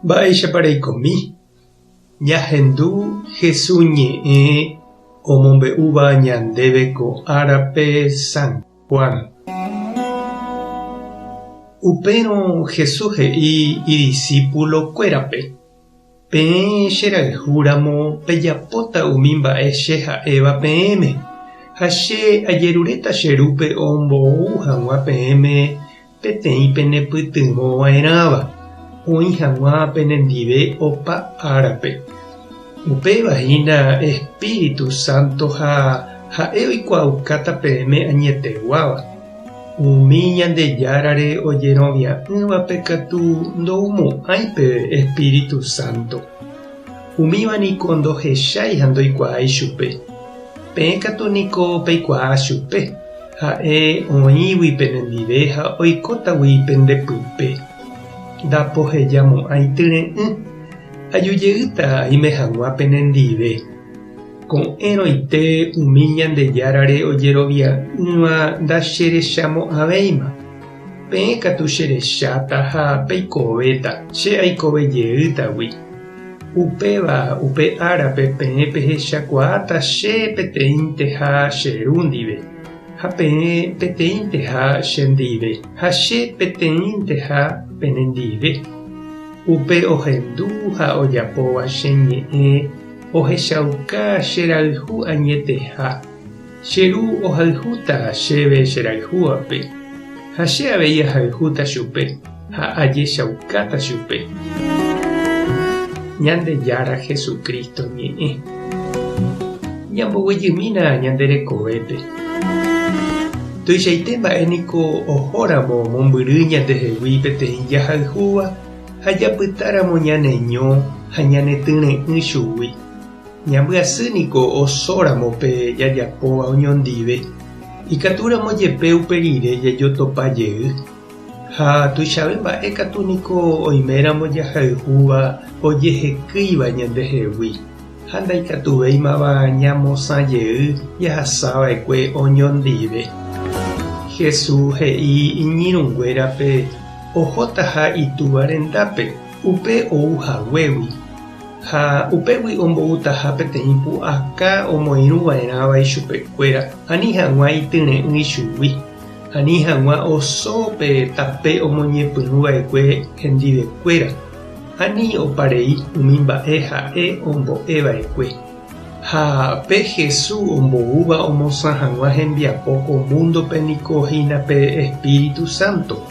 Mba'éichapa reikomi? Ñahendu Jesús ñe'ẽ omombe'úva ñandéve ko árape San Juan. Upérõ Jesús he'i idisípulokuérape, Peẽ cherayhúramo pejapóta umi mba'e che ha'éva peẽme, ha che ajeruréta che Rúpe ombou hag̃ua peẽme peteĩ penepytyvõ va'erãva, oĩ hag̃ua penendive opa árape. Upéva hína Espíritu Santo ha ha'e oikuaaukáta peẽme añeteguáva. Umi Ñandejárare ojerovia'ỹvape katu ndoumo'ãi pe Espíritu Santo. Umíva niko ndohechái ha ndoikuaái chupe. Peẽ katu niko peikuaa chupe, ha'e oĩgui penendive ha oikótagui pende pype. Ndapohejamo'ãi tyre'ỹ, aju jeýta aime hag̃ua penendive. Ko'ẽrõite umi Ñandejárare ojerovia'ỹva ndacherechamo'ãvéima. Peẽ katu cherecháta ha peikovéta, che aikove jeýtagui. Upéva upe árape peẽ pehechakuaáta che peteĩnteha che Ru ndive, ha peẽ peteĩnteha che ndive, ha che peteĩnteha penendive. Upe ohendu ha ojapóva che ñe'ẽ ohechauka che rayhu añeteha. Che Ru ohayhúta chéve che rayhúvape, ha che avei ahayhúta chupe ha ajechaukáta chupe. Ñandejára Jesucristo ñe'ẽ. Ñamboguejymína ñande rekovépe. Tuichaite mba'e niko ohóramo mombyry ñandehegui peteĩ jahayhúva ha japytáramo ñaneño ha ñanetyre'ỹ chugui. Ñambyasy niko osóramo pe jajapóva oñondive, ikatúramo jepe upe rire jajotopa jey. Ha tuichave mba'e katu niko oiméramo jahayhúva ojehekýiva ñandehegui ha ndaikatuvéimava ñamosã jey jahasava'ekue oñondive. Jesús he'i iñirũnguérape ohotaha Itúva rendápe upe ou haguégui. Ha upégui omboutaha peteĩ pu'aka omoirũ va'erãva ichupekuéra, ani hag̃ua ityre'ỹ ichugui, ani hag̃ua oso pe tape omoñepyrũ va'ekue hendivekuéra, ani oparei umi mba'e ha'e ombo'e va'ekue. Ha pe Hesu omboúva omosã hag̃ua hembiapo ko múndope niko hína pe Espíritu Santo.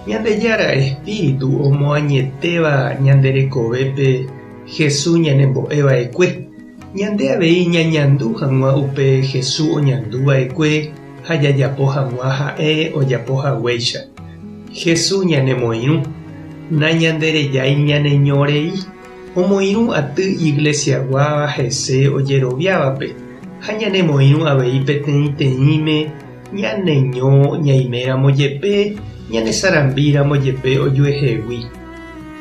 Ñandejára espíritu omoañetéva ñande rekovépe Jesús ñanembo'e va'ekue, ñande avei ñañandu hag̃ua upe Jesús oñandu va'ekue ha jajapo hag̃ua ha'e ojapo haguéicha. Jesús ñanemoirũ, nañanderejái ñaneño rei, omoirũ aty iglesiaguáva hese ojeroviávape ha ñanemoirũ avei peteĩteĩme Ñaneño ñaiméramo jepe, ñanesarambíramo jepe ojuehegui.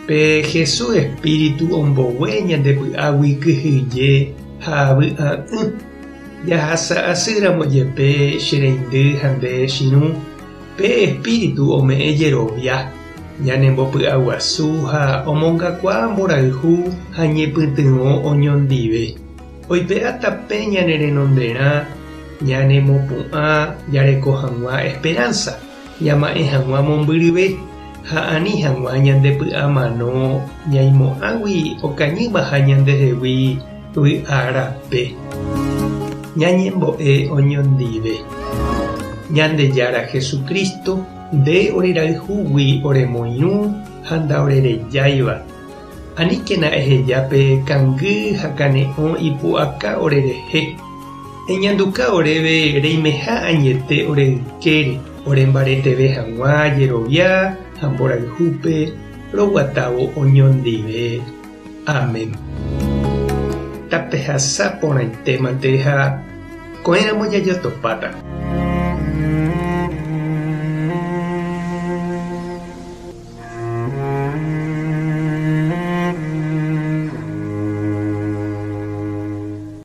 Pe Jesús espíritu ombogue ñande py'águi kyhyje ha vy'a'ỹ. Jahasa asýramo jepe che reindy ha nde chirũ, pe espíritu ome'ẽ jerovia, ñanembopy'aguasu ha omongakuaa mborayhu ha ñepytyvõ oñondive. Oipe'a tape ñane renonderã ñanemopu'ã jareko hag̃ua esperánsa, ñama'ẽ hag̃ua mombyryve ha ani hag̃ua ñandepy'amano ñaimo'ãgui okañýmaha ñandehegui vy'a rape. Ñañembo'e oñondive. Ñandejára Jesucristo, nde orerayhúgui oremoirũ ha ndaorerejáiva. Aníkena eheja pe kangy ha kane'õ ipu'aka orerehe. Eñanduka oréve reimeha añete ore ykére, ore mbareteve hag̃ua jerovia ha mborayhúpe roguatávo oñondive. Amén. Tapehasa porãitémante ha ko'ẽramo jajotopáta.